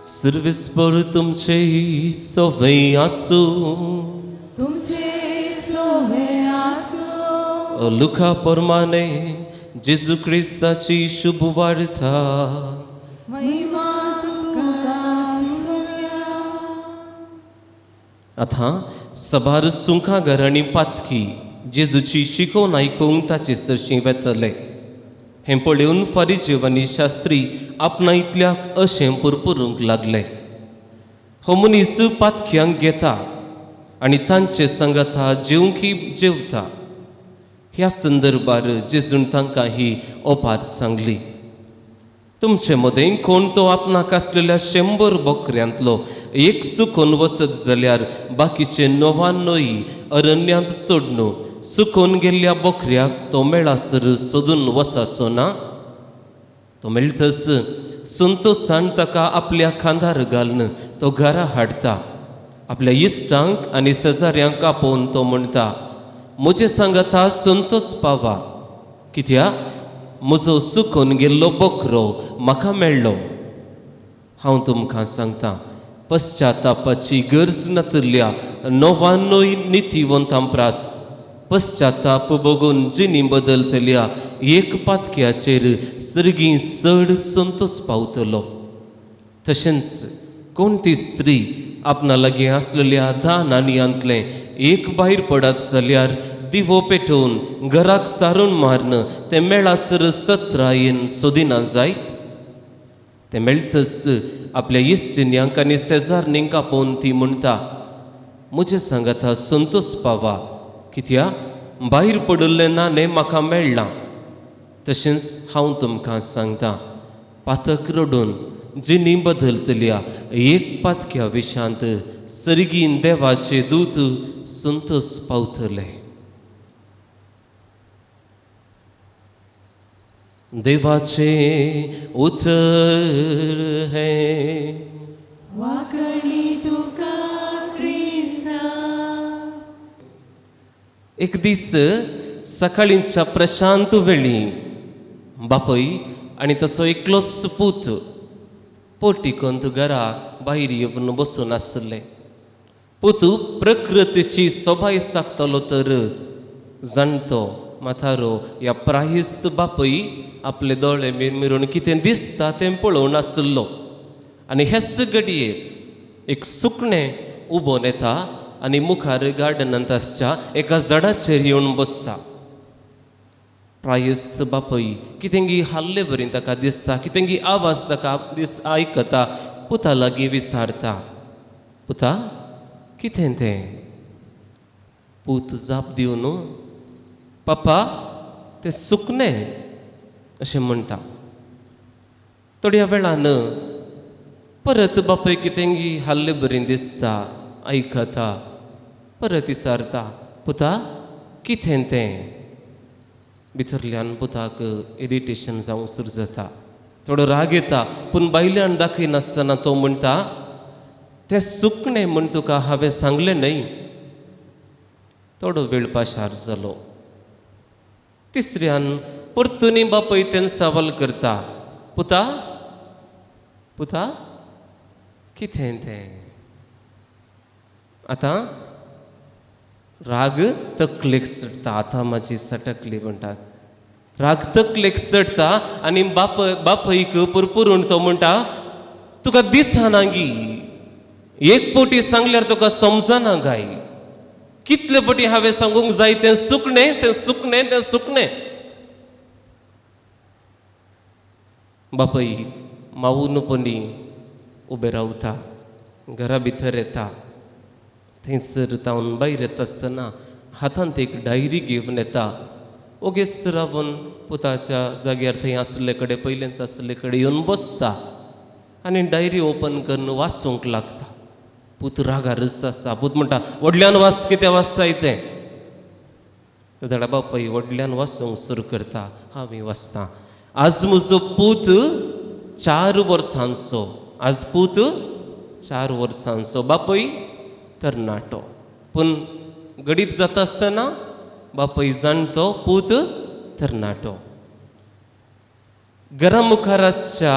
सर्वेस्पर तुमचे सवय आसूं. तुमचे सोवे आसूं. लुका प्रमाणे जेजू क्रिस्ताची शुभ वार्ता. महिमा तुका सुया. आतां सबार सुंखागर आनी पातकी जेजूची शिकोवन आयकूंक ताचे सरशीं वेतले. हें पळोवन फारिजेव आनी शास्त्री आपणा इतल्याक अशें पुरपुरूंक लागले, हो मनीस पातक्यांक घेता आनी तांचे सांगाता जेवंकी जेवता. ह्या संदर्भार जेजून तांकां ही ओपार सांगली, तुमचे मदें कोण तो आपणाक आसलेल्या 100 बोकऱ्यांतलो एक चुकोन वचत जाल्यार बाकीचे 99 अरण्यांत सोडून चुकोन गेल्ल्या बोकऱ्याक तो मेळासर सोदून वसाचो ना? तो मेळटच संतोसान ताका आपल्या खांदार घालून तो घरा हाडटा. आपल्या इश्टांक आनी शेजाऱ्यांक आपोवन तो म्हणटा, म्हजे सांगाता संतोस पावा, कित्याक म्हजो चुकोन गेल्लो बोकरो म्हाका मेळ्ळो. हांव तुमकां सांगता, पश्चातापाची गरज नातिल्ल्या 99 नितीवंतां प्रास पश्चाताप बगून जिणी बदलतल्या एक पातक्याचेर सर्गी चड संतोस पावतलो. तशेंच कोणती स्त्री आपणा लागीं आसलेल्या 10 नाणयांतलें एक भायर पडत जाल्यार दिवो पेटोवन घराक सारून मारून तें मेळासर सत्रायेन सोदिना जायत? तें मेळटच आपल्या इश्टिण्यांक आनी शेजारणींक आपोवन ती म्हणटा, म्हजे सांगाता संतोस पावा, कित्याक भायर पडिल्लें नाणें म्हाका मेळ्ळां. तशेंच हांव तुमकां सांगता, पातक रडून जिणी बदलतल्या एक पातक्या विशांत सर्गीन देवाचे दूत संतोस पावतले. देवाचे उतर हें. वाकणी तुका क्रिस्ता. एक दीस सकाळींच्या प्रशांत वेळी बापय आनी तसो एकलोच पूत पोर्टिकोंत घरा भायर येवन बसून आसले. पूत प्रकृतीची सोबाय सागतलो तर जाणटो म्हातारो ह्या प्रायस्त बापय आपले दोळे मिरमिरून कितें दिसता तें पळोवन आशिल्लो. आनी हेच घडये एक सुकणें उबोन येता आनी मुखार गार्डनांत आसच्या एका झाडाचेर येवन बसता. प्रायस्त बापय कितेंगी हाल्ले बरी ताका दिसता, कितेंगी आवाज ताका दीस आयकता, पुता लागीं विचारता, पुता कितें तें? पूत जाप दिवन, पापा तें सुकणें अशें म्हणटा. थोड्या वेळान परत बापय कितेंगी हाल्ले बरी दिसता, आयकता, परत विचारता, पुता कितें तें? भितरल्यान पुताक इरिटेशन जावंक सुरू जाता, थोडो राग येता, पूण भायल्यान दाखयनासतना तो म्हणटा, तें सुकणें म्हूण तुका हांवें सांगलें न्हय. थोडो वेळ पाशार जालो. तिसऱ्यान परतून बापय तें सवाल करता, पुता पुता कितें तें? आतां राग तकलेक चडटा, आतां म्हाजी सटकली म्हणटात. राग तकलेक चडटा आनी बापयक पुरपुरून तो म्हणटा, तुका दिसना गी, एक पटी सांगल्यार तुका समजना काय? कितले पटी हांवें सांगूंक जाय तें सुकणें, तें सुकणें, तें सुकणें. बापय मावून पनी उबें रावता, घरा भितर येता. थंयसर तावन भायर येता आसतना हातांत एक डायरी घेवन येता. ओगेच रावन पुताच्या जाग्यार थंय आसले कडेन, पयलेंच आसले कडेन येवन बसता आनी डायरी ओपन करून वाचूंक लागता. पूत रागारच आसा. पूत म्हणटा, व्हडल्यान वाच, कितें वाचताय तें? धडा बापय व्हडल्यान वाचूंक सुरू करता, हांव वाचतां. आज म्हजो पूत 4 वर्सांचो, आज पूत 4 वर्सांचो, बापय तरणाटो. पूण घडीत जाता आसतना बापय जाणटो, पूत तरणाटो. घरा मुखार आसच्या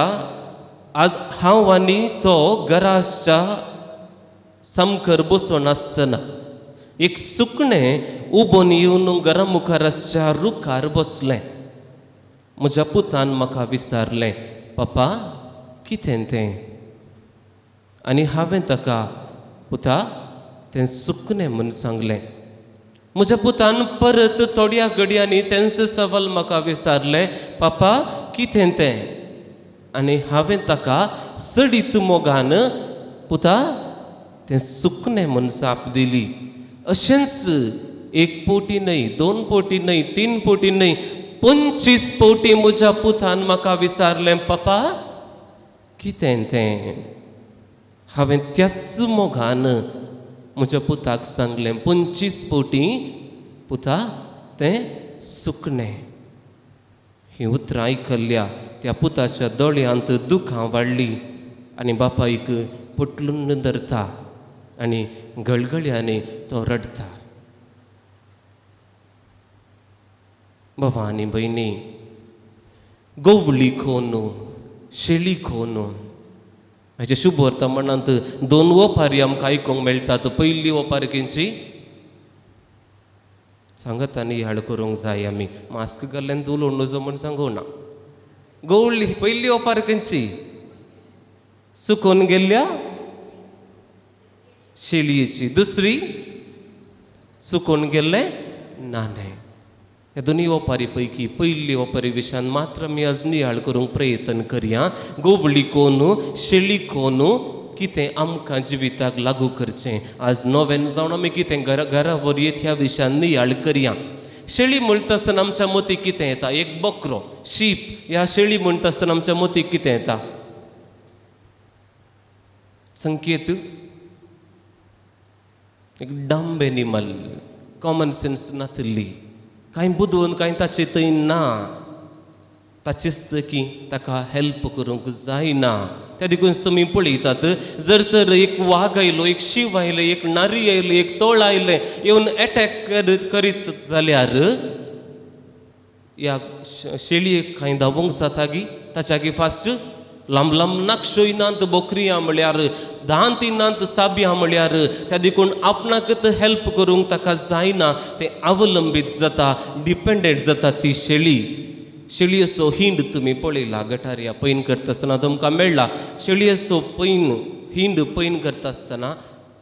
आज हांव आनी तो गराजच्या सामकर बसून आसतना एक सुकणें उबोन येवन घरा मुखार आसच्या रुखार बसलें. म्हज्या पुतान म्हाका विचारलें, पप्पा कितें तें? आनी हांवें ताका, पुता तें सुकणें म्हूण सांगलें. म्हज्या पुतान परत थोड्या घडयांनी तेंच सवाल म्हाका विचारलें, पापा कितें तें? आनी हांवें ताका सडीत मोगान, पुता तें सुकणें म्हूण जाप दिली. अशेंच एक पोटी न्हय, दोन पोटी न्हय, तीन पोटी न्हय, 25 पोटी म्हज्या पुतान म्हाका विचारलें, पप्पा कितें तें? हांवें त्याच मोगान म्हज्या पुताक सांगलें, 25 पोटी पुता तें सुकणें. हीं उतरां आयकल्ल्या त्या पुताच्या दोळ्यांत दुखां वाडली आनी बापायक पोटलून धरता आनी गळगळ्यांनी तो रडटा. बाबा आनी भयणी, गवळी खोनू शेळी खोनू हाचे शुभ वर्तमानांत दोन ओपारी आमकां आयकूंक मेळटात. पयली ओपारी खंयची सांगत आनी याळ करूंक जाय आमी, मास्क घाल्ल्यान उलोवंक नजो म्हूण सांगूं ना. गवळी पयली ओपारी खंयची? सुकून गेल्ल्या शेळयेची. दुसरी सुकून गेल्लें नाणें. ह्या दोनूय ओपारी पैकी पयली ओपारी विशयान मात्र आमी आज नियाळ करूंक प्रयत्न करया. गवळी कोनू शेळी कोनू कितें आमकां जिविताक लागू करचें आज नव्यान जावन आमी कितें घरा व्हरयेत ह्या विशयान नियाळ करया. शेळी म्हणटा आसतना आमच्या मतीक कितें येता? एक बकरो, शीप. ह्या शेळी म्हणटा आसतना आमच्या मतीक कितें येता? संकेत एक डंब एनिमल, कॉमन सेन्स नातिल्ली, कांय बुदवंत कांय ताचे थंय ना, ताचेच की ताका हेल्प करूंक जायना. त्या देखून तुमी पळयतात, जर तर एक वाग आयलो, एक शींव आयलें, एक नारी आयलें, एक तोळ आयलें येवन एटॅक करीत जाल्यार ह्या शेळयेक कांय धांवूंक जाता गी? ताच्या गी फास्ट लांब लांब नाकशोय नात बोकरियां म्हळ्यार, दांत नात साबियां म्हळ्यार, त्या देखून आपणाकच हेल्प करूंक ताका जायना, तें अवलंबीत जाता, डिपेंडंट जाता ती शेळी. शेळयेचो हिंड तुमी पळयला, गटारया पैन करता आसतना तुमकां मेळ्ळा. शेळयेचो पैन हिंड पैन करता आसतना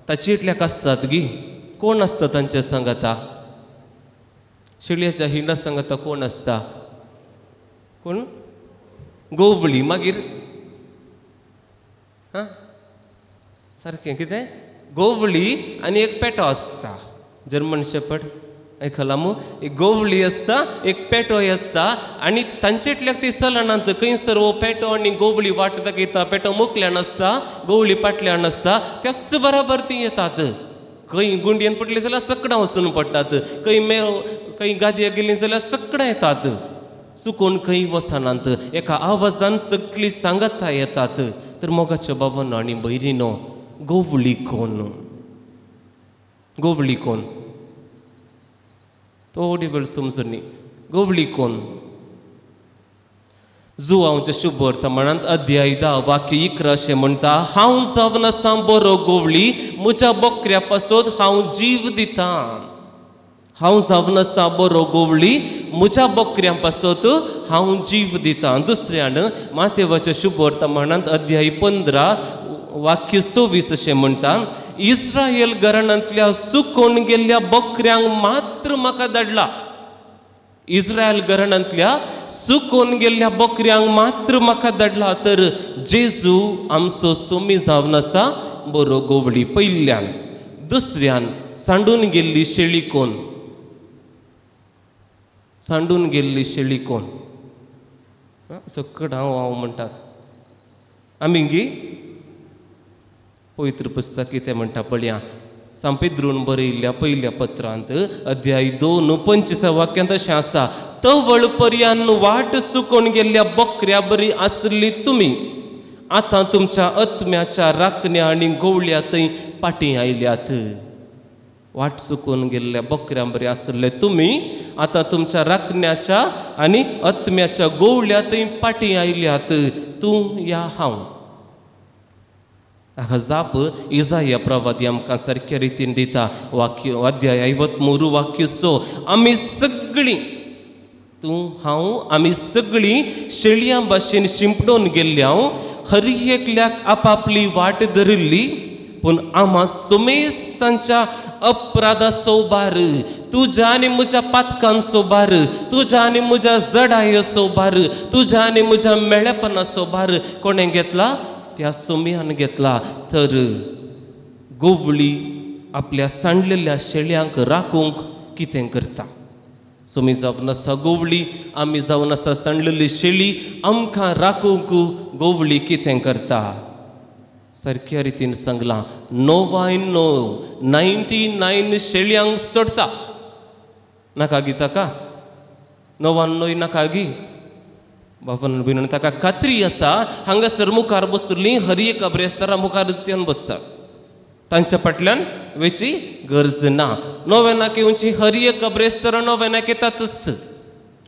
ताचे इतल्याक आसतात गी? कोण आसता तांच्या सांगाता? शेळयेच्या हिंडा सांगाता कोण आसता? कोण? गोवळी. मागीर हां सारकें कितें? गोवळी आनी एक पेटो आसता, जर्मन शेपर्ड आयकलां मू? एक गोवळी आसता, एक पेटोय आसता आनी तांचे इतल्याक ती चलनात. खंयसर हो पेटो आनी गोवळी वाट दाखयता, पेटो मुखल्यान आसता, गोवळी फाटल्यान आसता, त्याच बराबर ती येतात. खंय गुंडयेन पडली जाल्यार सकडां वचून पडटात, खंय मेरो खंय गादयेक गेली जाल्यार सकडां येतात, चुकून खंय वचनात, एका आवाजान सगळीं सांगाता येतात. तर मोगाच्या बाबानो आनी भयणीनो, गोवळी कोण? गोवळी कोण? थोडी वेळ समजून गोवळी कोण? जुवांवच्या शुभ वर्तमानांत अध्याय 10 वाक्य 11 अशें म्हणटा, हांव जावन आसा बरो गोवळी, म्हज्या बकऱ्या पासत हांव जीव दितां. हांव जावन आसा बरो गोवळी, म्हज्या बकऱ्यां पासत हांव जीव दितां. दुसऱ्यान मातेवाच्या शुभ वर्तमानांत अध्याय 15 वाक्य 24 अशें म्हणटा, इस्रायल घराण्यांतल्या सुकोवन गेल्ल्या बकऱ्यांक मात्र म्हाका धाडला. इस्रायल घराण्यांतल्या सुकोवन गेल्ल्या बकऱ्यांक मात्र म्हाका धाडला. तर जेजू आमचो सोमी जावन आसा बरो गोवळी पयल्यान. दुसऱ्यान सांडून गेल्ली शेळी कोण? सांडून गेल्ली शेळी कोण? सकट हांव हांव म्हणटात आमी गी? पवित्र पुस्तक कितें म्हणटा पळया, सांपेद्रून बरयल्ल्या पयल्या पत्रांत अध्याय 2 25 वाक्यांत अशें आसा, तवळ पर्यान वाट सुकोवन गेल्ल्या बकऱ्या बरी आसली तुमी, आतां तुमच्या आत्म्याच्या राखण्या आनी गोवळ्या थंय पाटी आयल्यात. वाट चुकून गेल्ल्या बकऱ्यां बरी आसले तुमी, आतां तुमच्या राखण्याच्या आनी आत्म्याच्या गोवळ्या थंय पाटी आयल्यात. तूं या हांव हाका जाप इजाया प्रवादी आमकां सारक्या रितीन दिता. वाक्य अध्याय 53 वाक्य 6, आमी सगळीं, तूं हांव, आमी सगळीं शेळयां भाशेन शिंपडून गेल्ल्या, हर एकल्याक आपापली वाट धरिल्ली, पूण आमा सुमेस तांच्या अपराधाचो भार, तुज्या आनी म्हज्या पातकांचो भार, तुज्या आनी म्हज्या जडायेचो भार, तुज्या आनी म्हज्या मेळेपणाचो भार कोणें घेतला? त्या सोम्यान घेतला. तर गोवळी आपल्या सांडलेल्या शेळयांक राखूंक कितें करता? सोमी जावन आसा गोवळी, आमी जावन आसा सांडलेली शेळी, आमकां राखूंक गोवळी कितें करता? सारक्या रितीन सांगलां, 99 शेळयांक सोडटा. नाका गी ताका 99 नाका गी बाबान भयणीन ताका खात्री आसा हांगासर मुखार बसली हर एका ब्रेस्तारा मुखार त्यान बसता, तांच्या फाटल्यान वेची गरज ना. नोवेनाक येवची हर एका ब्रेस्तारा नोवेनाक येतातच.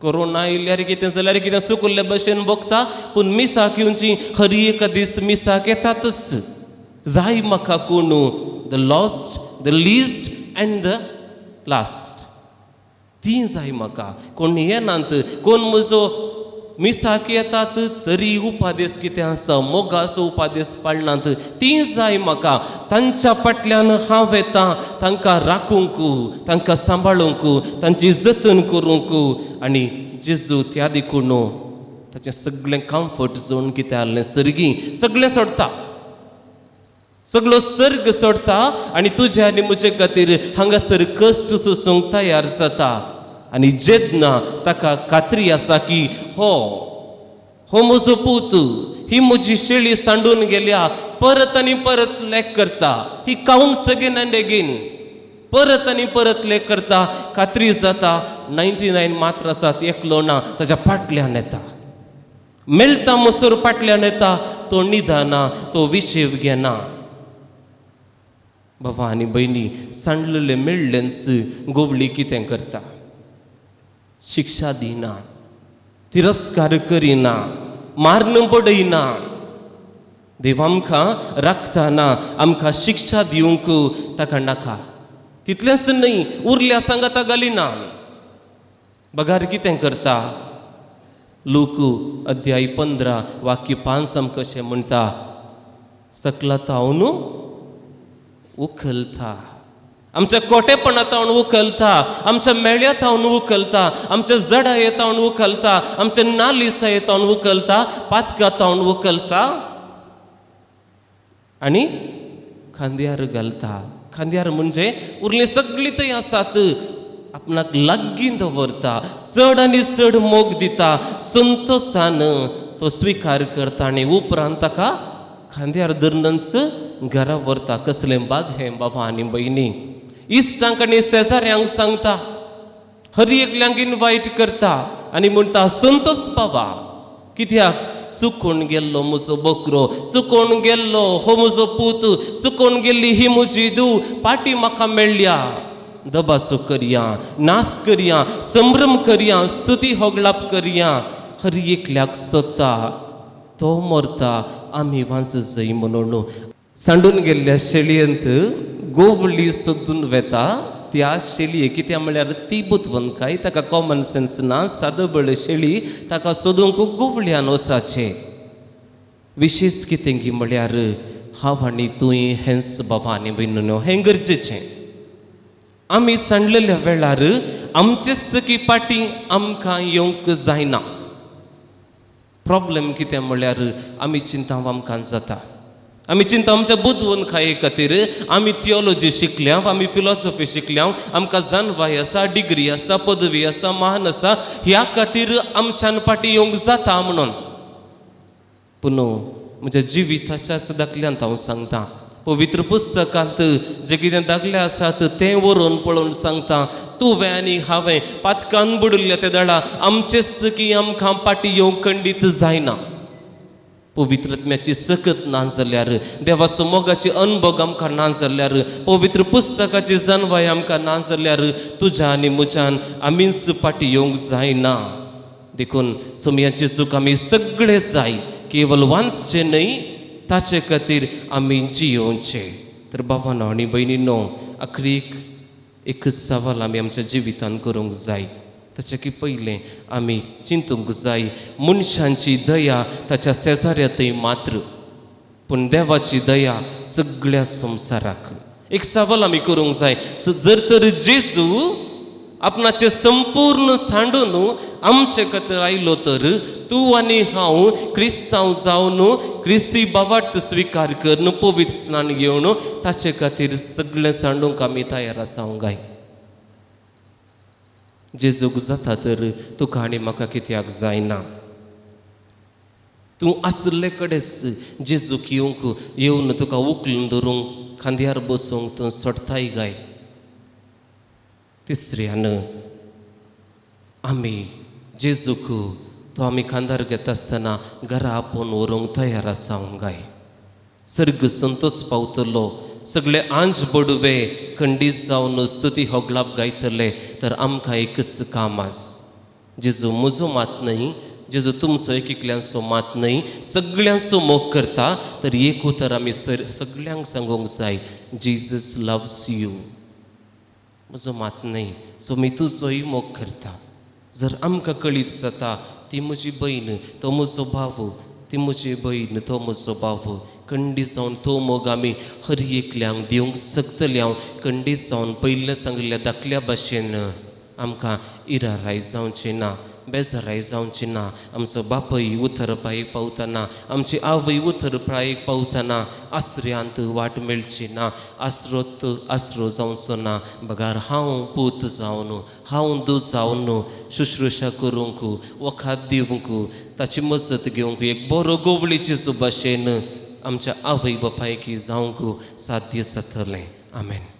कोरोना येयल्यार कितें जाल्यार कितें सुकुल्ले भशेन भोगता, पूण मिसाक येवची हर एका दीस मिसाक येतातच. जाय म्हाका कोण, the lost, the least and the last, तीं जाय म्हाका. कोण येनात, कोण म्हजो मिसाक येतात तरी उपादेस कितें आसा, मोगाचो उपादेस पाळनात, तीं जाय म्हाका. तांच्या फाटल्यान हांव येता, तांकां राखूंक, तांकां सांबाळूंक, तांची जतन करूंक. आनी जेजू त्या देखून ताचें सगळें कम्फर्ट झोन कितें आहलें सर्गी सगळें सोडटा, सगळो सर्ग सोडटा आनी तुज्या आनी म्हजे खातीर हांगासर कश्ट सोसूंक तयार जाता. आनी जेन्ना ताका खात्री आसा की हो हो म्हजो पूत, ही म्हजी शेळी सांडून गेल्या, परत आनी परत लेख करता, he counts again and again, परत आनी परत लेख करता, खात्री जाता 99 मात्र आसात, एकलो ना, ताच्या फाटल्यान येता, मेळटा मसर फाटल्यान येता, तो निदाना, तो विशेव घेना. बाबा आनी भयणी, सांडलेले मेळ्ळेंच गोवली कितें करता? शिक्षा दिना, तिरस्कार करिना, मारून पडयना. देव आमकां राखतना आमकां शिक्षा दिवंक ताका नाका. तितलेंच न्हय, उरल्या सांगाता घालिना. बगार कितें करता? लूक अध्याय 15 वाक्य 5 आमकां कशें म्हणटा, सकला तावन उखलता, आमच्या कोटेपणा तावन उखलता, आमच्या मेळ्या तावन उखलता, आमच्या जडा येतावन उखलता, आमच्या नालिसा येतावन उखलता, पातका तावन उखलता आनी खांद्यार घालता. खांद्यार म्हणजे उरली सगळीं थंय आसात, आपणाक लागीं दवरता, चड आनी चड मोग दिता, संतोशान तो स्विकार करता आनी उपरांत ताका खांद्यार धरनच घरा व्हरता. कसलें बाग हें बाबा आनी भयणी. इश्टांक आनी शेजाऱ्यांक सांगता, हर एकल्यांक इनवायट करता आनी म्हणटा संतोष पावा, कित्याक सुकून गेल्लो म्हजो बकरो, सुकून गेल्लो हो म्हजो पूत, सुकून गेल्ली ही म्हजी धूव, पाटी म्हाका मेळ्ळ्या. दबासो करया, नाश करया, संभ्रम करया, स्तुती होगळाप करया. हर एकल्याक सोदता, तो मरता, आमी वांच जय म्हणून. सांडून गेल्ल्या शेळयेंत गोवली सोदून वेता त्या शेळये, कित्याक म्हळ्यार ती बुदवंतकाय, ताका कॉमन सेन्स ना, सादोबळ शेळी, ताका सोदूंक गोवळ्यान वचाचें. विशेश कितें की म्हळ्यार हांव आनी तुवें हेंच बाबा आनी भयणीनो, हें गरजेचें. आमी सांडलेल्या वेळार आमचेच की पाटी आमकां येवंक जायना. प्रॉब्लेम कितें म्हळ्यार आमी चिंता आमकां जाता, आमी चिंता आमच्या बुदवंतकाये खातीर. आमी थियोलॉजी शिकल्या, आमी फिलॉसॉफी शिकल्या, आमकां जानवाय आसा, डिग्री आसा, पदवी आसा, मान आसा, ह्या खातीर आमच्यान फाटीं येवंक जाता म्हणून. पूण म्हज्या जिविताच्याच दाखल्यांत हांव सांगता, पवित्र पुस्तकांत जे कितें दाखले आसात तें वरोवन पळोवन सांगता, तुवें आनी हांवें पातकान बुडिल्ल्या त्या दळा आमचेच की आमकां फाटीं येवंक खंडीत जायना. पवित्रत्म्याची सकत ना जाल्यार, देवाचो मोगाची अनभोग आमकां ना जाल्यार, पवित्र पुस्तकाची जानवाय आमकां ना जाल्यार, तुज्या आनी म्हज्यान आमीच फाटीं येवंक जायना. देखून सोमयाची चूक आमी सगळे जाय, केवल वांचचें न्हय ताचे खातीर आमी जियोवचें. तर भावानो आनी भयणीनो, आखरीक एक सवाल आमी आमच्या जिवितान करूंक जाय. ताच्या की पयलें आमी चिंतूंक जाय, मनशांची दया ताच्या शेजाऱ्या थंय मात्र, पूण देवाची दया सगळ्या संवसाराक. एक सवाल आमी करूंक जाय, जर तर जेजू आपणाचें संपूर्ण सांडून आमचे खातीर आयलो तर तूं आनी हांव क्रिस्तांव जावन क्रिस्ती बावार्थ स्विकार करून पवित्र स्नान घेवन ताचे खातीर सगळें सांडूंक आमी तयार आसा काय? जेजूक जाता तर तुका आनी म्हाका कित्याक जायना? तूं आशिल्ले कडेच जेजूक येवंक येवन तुका उखलून धरूंक खांद्यार बसूंक तूं सोडताय गाय? तिसऱ्यान आमी जेजूक तो आमी खांदार घेता आसतना घरा आपोवन व्हरूंक तयार आसा गाय? सर्ग संतोश पावतलो, सगळे आंज बडवे खंडीत जावन स्तुती होगलाप गायतले. तर आमकां एकच काम आस, जेजू म्हजो मात न्हय, जेजू तुमचो एक एकल्यांचो मात न्हय, सगळ्यांचो मोग करता. तर एक उतर आमी सगळ्यांक सांगूंक जाय, जीजस लव्स you. म्हजो मात न्हय, सो मी तुजोय मोग करता. जर आमकां कळीत जाता ती म्हजी भयण, तो म्हजो भाव, ती म्हजी भयण, तो म्हजो भाव, खंडीत जावन तो मोग आमी हर एकल्यांक दिवंक शकतले. हांव खंडीत जावन पयलें सांगिल्ल्या धाकल्या भाशेन आमकां इराराय जावचें ना, बेजाराय जावचें ना. आमचो बापूय उतर पायेक पावतना, आमची आवय उतर प्रायेक पावतना आसऱ्यांत वाट मेळची ना, आसरोत आसरो जावचो ना. बगार हांव पूत जावन, हांव दू जावन शुश्रुशा करूंक, वखाद दिवंक, ताची मजत घेवंक एक बरो गोवळीचे भाशेन आमच्या आवय बापायकी जावंक साध्य जातलें. आमेन.